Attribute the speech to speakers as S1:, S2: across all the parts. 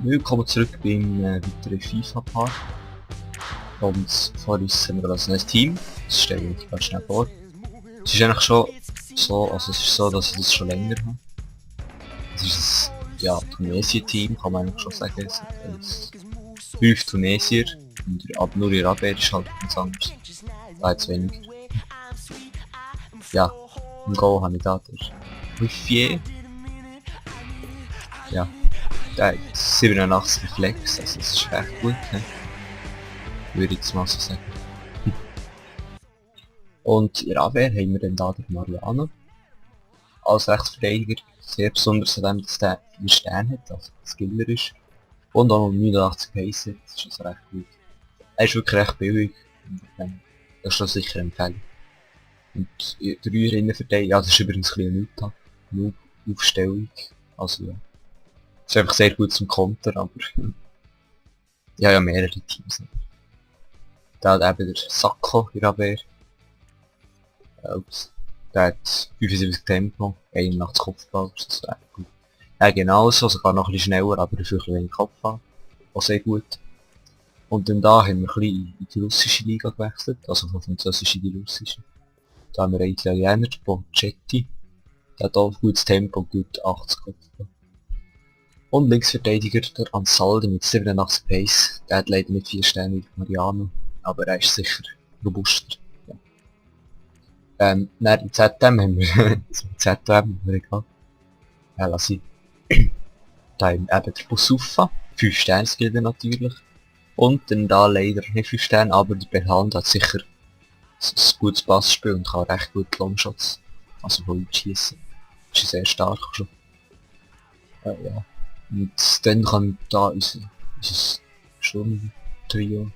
S1: Willkommen zurück beim weiteren FIFA-Part. Und vor uns haben wir ein neues Team. Das stelle ich ganz schnell vor. Es ist eigentlich schon so, also es ist so, dass ich das schon länger habe. Es ist ein, ja, Tunesien-Team, kann man eigentlich schon sagen. Es sind 5 Tunesier, aber nur ihr Abwehr ist halt ganz anders. Da jetzt weniger. Ja, im Goal habe ich da den Ruffier. Ja, der hat 87 Reflex, also das ist recht gut, ne? Würde ich jetzt mal so sagen. Und in der Abwehr haben wir dann da den Mariano als Rechtsverteidiger, sehr besonders an dem, dass der 4 Sterne hat, also Skiller ist. Und auch noch 89 Pace hat, das ist also recht gut. Er ist wirklich recht billig, das ist schon sicher empfehlen. Und der 3 Innenverteidiger, ja, das ist übrigens ein bisschen eine Aufstellung, also ja. Das ist einfach sehr gut zum Konter, aber ich habe ja mehrere Teams. Da hat eben der Sacco in der Abwehr. Der hat 75 Tempo, 81 Kopfball, das ist echt gut. Ja, genauso, sogar noch ein bisschen schneller, aber dafür ein bisschen wenig Kopfball. Auch sehr gut. Und dann da haben wir ein bisschen in die russische Liga gewechselt, also von französisch in die russische. Da haben wir einen Italiener, Bocetti. Der hat auch gutes Tempo und gut 80 Kopfball. Und Linksverteidiger, der Ansaldi mit 87 Pace. Der hat leider nicht 4 Sterne wie Mariano, aber er ist sicher robuster. Ja. Dann in ZM haben wir, ZM haben wir gehabt. Ja, lass ich. Da haben wir eben der Boussoufa, 5 Sterne Skiller natürlich. Und dann da leider nicht 5 Sterne, aber der Berhand hat sicher ein gutes Passspiel und kann recht gut Longshots, also voll schießen. Ist sehr stark schon. Ja. Und dann kann da unser Sturmtrio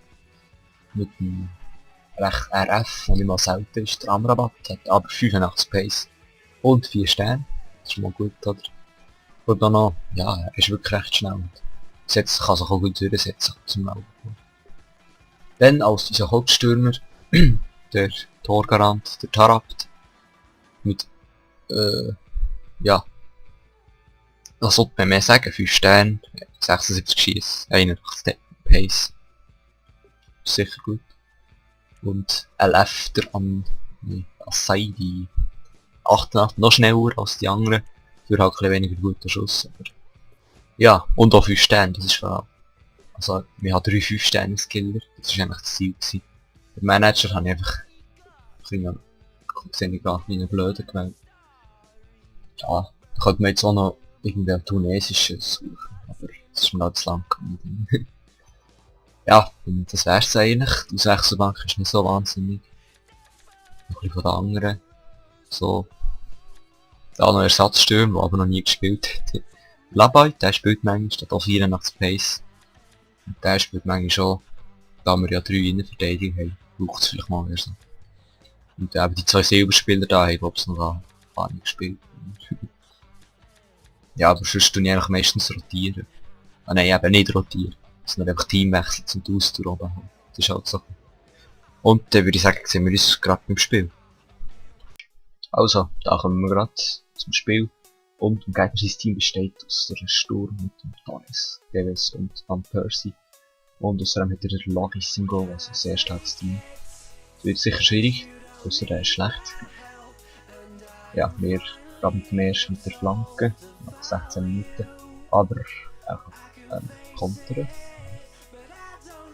S1: mit dem recht RF, der nicht mal selten ist, der Amrabat hat aber 85 Pace und 4 Sterne. Das ist mal gut, oder? Und dann noch, ja, er ist wirklich recht schnell. Setzt, kann sich auch gut durchsetzen zum Laufen. Dann als unser Hauptstürmer, der Torgarant, der Tarabt, mit, ja, was sollte man mehr sagen? 5 Sterne, 76 Schiess, 81 Pace. Sicher gut. Und LF der Assaidi 88 noch schneller als die anderen. Für halt ein bisschen weniger guten Schuss. Aber ja, und auch 5 Sterne, das ist vor allem. Also, wir haben 3 5 Sterne Skiller, das war eigentlich das Ziel gewesen. Der Manager habe ich einfach einen blöden gewählt. Ja, da könnte man jetzt auch noch irgendein tunesisches suchen, aber das ist mir halt zu lang gekommen. Ja, und das wär's eigentlich. Die Auswechselbank ist nicht so wahnsinnig. Noch ein bisschen von den anderen. So. Da noch Ersatzstürmer, der aber noch nie gespielt hat. Labai, der spielt manchmal, der hat auch 84 Pace. Und der spielt manchmal schon, da wir ja 3 Innenverteidiger haben, braucht es vielleicht mal erst noch. Und eben die 2 Silberspieler da haben, glaube ich, noch gar nicht gespielt. Ja, aber sonst tue ich eigentlich meistens rotieren. Ah nein, eben nicht rotieren. Sondern einfach Teamwechsel zum Ausdauer oben haben. Das ist halt so. Und dann würde ich sagen, sehen wir uns gerade beim Spiel. Also, da kommen wir gerade zum Spiel. Und im Gegner sein Team besteht aus der Sturm mit dem Torres, Deves und Van Persie. Und außerdem hat er den Lagis im Goal, also ein sehr starkes Team. Das wird sicher schwierig, außer der ist schlecht. Ja, wir graben zum ersten mit der Flanke, nach 16 Minuten. Aber einfach kontern.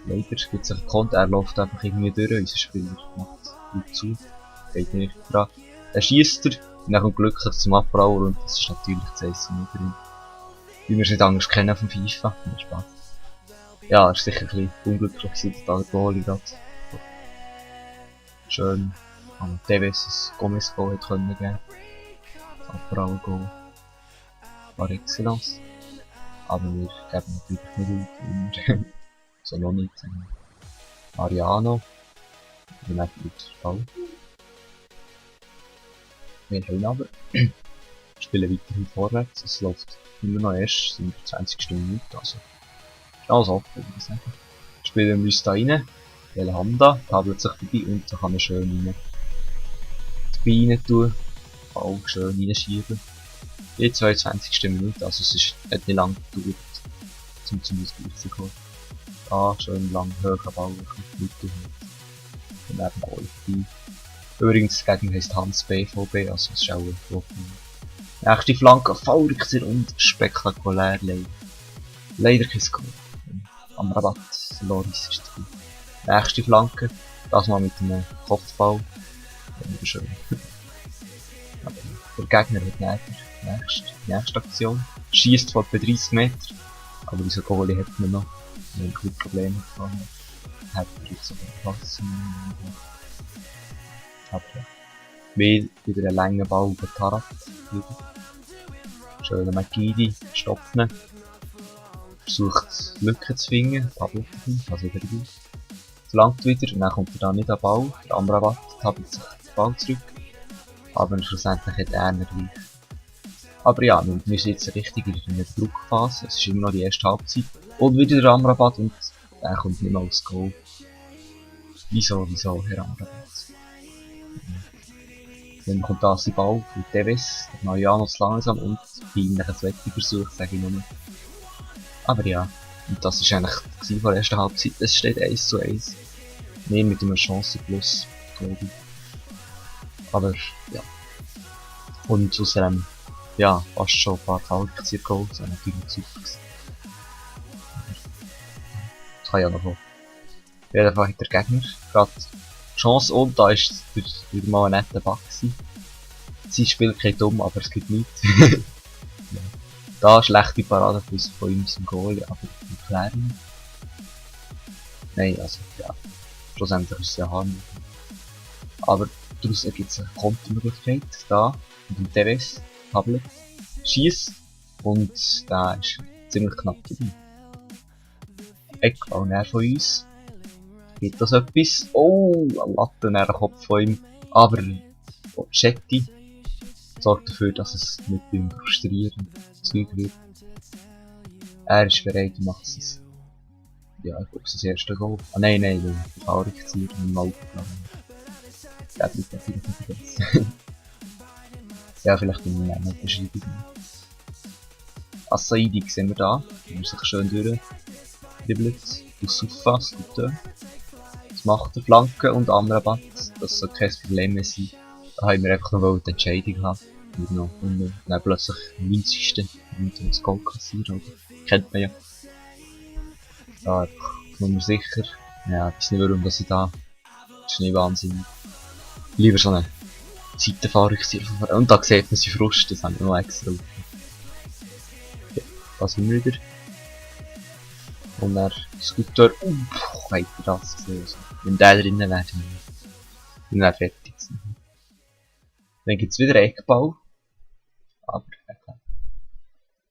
S1: Leider gibt es einen Konter, er läuft einfach irgendwie durch, unser Spieler macht gut zu, geht nicht dran. Dann schiesst er, und dann kommt glücklich zum Abbrauer und das ist natürlich das 1 drin. Wie wir es nicht anders kennen vom FIFA, Spaß. Ja, er ist sicher ein bisschen unglücklich gewesen, da der Goalie gerade schön an Deves ein Gomez-Goal hat können geben. Das Abbrauer-Goal par excellence. Aber wir geben natürlich nicht gut. So noch nicht. Mariano. Wir nehmen jetzt Fall. Wir haben aber spielen weiterhin vorwärts. Es läuft immer noch erst in der 20. Minute. Also ist alles offen, würde ich sagen. Spielen wir uns da rein. Die Honda kabelt sich vorbei und da kann man schön rein. Die Beine tun. Auch schön reinschieben. Die 22. Minute, also es ist nicht lang gedauert. zum Ausgleich zu kommen. Da schön lang hoher Ball, ein bisschen und dann Goal vorbei. Übrigens, der Gegner heisst Hans BVB, also es ist auch ein Flop. Nächste Flanke, Faulrückzieher und spektakulär leider. Leider kein Goal. Am Rabatt, Loris ist drin. Nächste Flanke, das mal mit einem Kopfball. Wunderschön. Der Gegner hat die nächste Aktion. Schießt von etwa 30 Meter. Aber unser Goalie hat man noch. Wir haben ein bisschen Probleme gehabt. Hat er jetzt sogar Platz. Aber ja. Wieder einen langen Ball über Tarat. Schöner McGeady, stoppt ihn. Versucht Lücken zu finden, Tablet also wieder gut. Es langt wieder und dann kommt er da nicht an den Ball. Der Amrabat tabelt sich den Ball zurück. Aber schlussendlich hat er nicht gleich. Aber ja, wir sind jetzt richtig in der Druckphase. Es ist immer noch die erste Halbzeit. Und wieder der Amrabat und er kommt nicht mehr aufs Goal. Wieso, Herr Amrabat? Dann kommt da sein Ball für Tevez, der Mariano zu langsam und peinlich ein zweiter Versuch, sage ich nur. Aber ja, und das war eigentlich von der ersten Halbzeit. Es steht 1:1. Mehr mit einem Chance plus, glaube ich. Aber ja. Und aus einem, ja, fast schon ein paar Qualifizier-Goals, das war natürlich super gewesen. Das kann ja noch kommen. Auf jeden Fall hat der Gegner gerade Chance und da ist wieder mal ein netter Bug gewesen. Sein Spiel geht dumm, aber es gibt nichts. Ja. Da schlechte Parade von ihm zum Goal, aber erklären. Nein, also ja. Schlussendlich ist es ja harmlos. Aber daraus ergibt es eine Kontermöglichkeit. Da, mit dem Tevez, Tablet, schießt und da ist ziemlich knapp dabei. Eckball näher von uns. Gibt das etwas? Oh, ein Latte näher Kopf von ihm. Aber Ocetti sorgt dafür, dass es nicht beim Frustrieren Zeug wird. Er ist bereit und macht es. Ja, ich glaube, das erste Goal. Ah nein, der Fahrrückzieher im Augenplan. Der bleibt natürlich nicht vergessen. Ja, vielleicht in einer Beschreibung. Assaidi sehen wir da, der sich schön durchdribbelt. Aus Sufa, Scooter. Das macht der Flanke und Amrabat, das soll kein Problem mehr sein. Da haben wir einfach noch die Entscheidung haben. Und dann plötzlich im 90. und das Goal kassieren, oder? Kennt man ja. Da einfach nur sicher. Ja, ich weiß nicht warum, dass ich da. Das ist nicht wahnsinnig. Lieber so eine Seitenfahrer gesehen. Und da sieht man seinen Frust, das haben wir noch extra auf. Ja, da sind wir wieder. Und er Scooter, weiter das gesehen. Also, wenn der drinnen wäre, dann wäre fertig gewesen. Dann gibt's wieder Eckball. Aber, okay.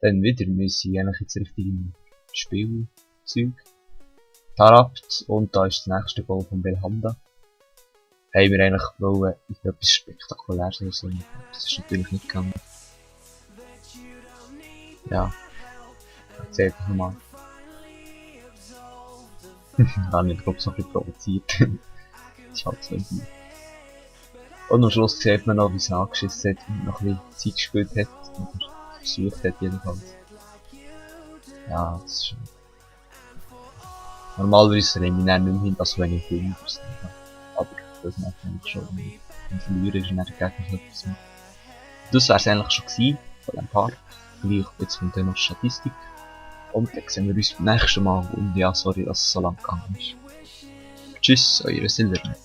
S1: Dann wieder, wir sind eigentlich jetzt richtig im Spielzeug. Tarabt, und da ist das nächste Goal von Belhanda. Haben wir eigentlich wollen, etwas Spektakuläres oder so. Das ist natürlich nicht gegangen. Ja. Erzähl einfach nochmal. Habe ich glaube so ein bisschen provoziert. Das ist halt so ein. Und am Schluss sieht man noch, wie es angeschissen hat und noch ein bisschen Zeit gespielt hat. Oder versucht hat jedenfalls. Ja, das ist schon. Normalerweise nehme ich dann nicht mehr hin, dass wenn ich Film habe. Aber das macht eigentlich schon. Wenn Verlierer ist, dann der Gegner etwas macht. Das wäre es eigentlich schon gewesen, von diesem Part. Vielleicht jetzt kommt dann noch Statistik. Und dann sehen wir uns beim nächsten Mal. Und ja, sorry, dass es so lang gegangen ist. Tschüss, eure Silbernet.